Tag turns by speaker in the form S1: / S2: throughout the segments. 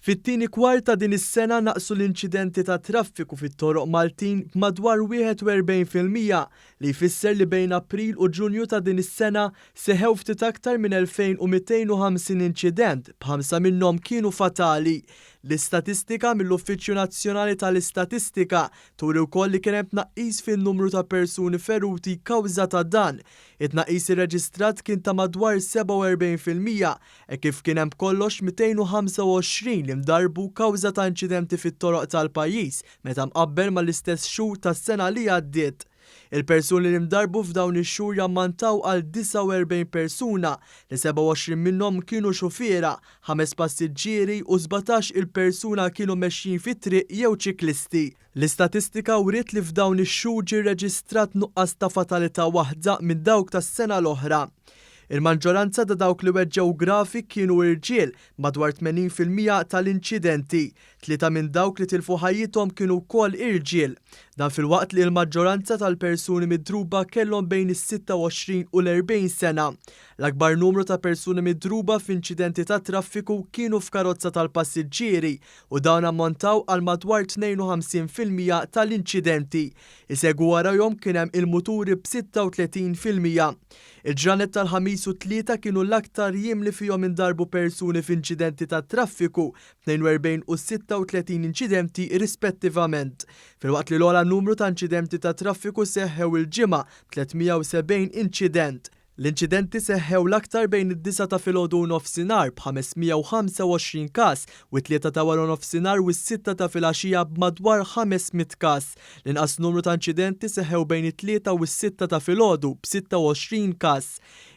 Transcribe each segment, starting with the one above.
S1: Fit-tieni kwart ta' din is-sena naqsu l-inċidenti tat-traffiku fit-toroq Maltin b'madwar 41%, li jfisser li bejn April u Ġunju ta' din is-sena seħħew ftit aktar minn 2,250 inċident, b'ħamsa minnhom kienu fatali. L-istatistika mill-Uffiċċju Nazzjonali tal-Istatistika turi wkoll li kien hemm tnaqqis fin-numru ta' persuni feruti kawża ta' dan. It-tnaqqis irreġistrat kien ta' madwar 47% hekk kif kien hemm b'kollox 225 li ndarbu kawża ta' inċidenti fit-toroq tal-pajjiż meta mqabbel mal-istess xhur tas-sena li għaddiet. Il-persuni li ndarbu f'dawn ix-xhur jammontaw għal 49 persuna, li 27 minnhom kienu xufiera, ħames passiġġieri u 17 il-persuna kienu mexjin fit-triq jew ċiklisti. L-istatistika wriet li f'dawn ix-xhur ġie rreġistrat nuqqas ta' fatalità waħda minn dawk tas-sena l-oħra. Il-maġġoranza ta' dawk li weġġgħu gravi kienu irġiel, madwar 80% tal-inċidenti. Tlieta minn dawk li tilfu ħajjithom kienu wkoll irġiel. Dan filwaqt li l-maġġoranza tal-persuni midruba kellhom bejn is-26 u l-40 sena. L-akbar numru ta' persuni midruba f'inċidenti tat-traffiku kienu f'karozza tal-passiġġieri u dawn ammontaw għal madwar 52% tal-inċidenti. Isegwu warajhom kien hemm il-muturi b'36%. Il-ġranet tal-Ħamis u t-Tlieta kienu l-aktar jiem li fihom indarbu persuni f'inċidenti tat-traffiku, 42 u 36 inċidenti rispettivament. Filwaqt li l-ogħla numru ta' inċidenti tat-traffiku seħħew il-Ġimgħa, b'370 inċident. L-inċidenti seħħew l-aktar bejn id-disgħa ta' filgħodu u nofsinhar b'525 każ u t-tlieta ta' waranofsinhar u s-sitta ta' filgħaxija b'madwar 500 każ. L-inqas numru ta' inċidenti seħħew bejn it-tlieta u s-sitta ta' filgħodu b'26 każ.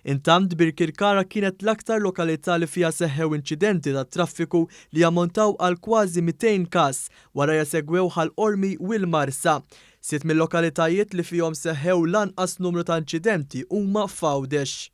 S1: Intant, Birkirkara kienet l-aktar lokalità li fiha seħħew inċidenti tat-traffiku li jammontaw għal kważi 200 każ, warajha segwew Ħal Qormi u l-Marsa. Sitt mil-lokalitajiet li fihom seħħew l-anqas numru ta' inċidenti huma f'Għawdex.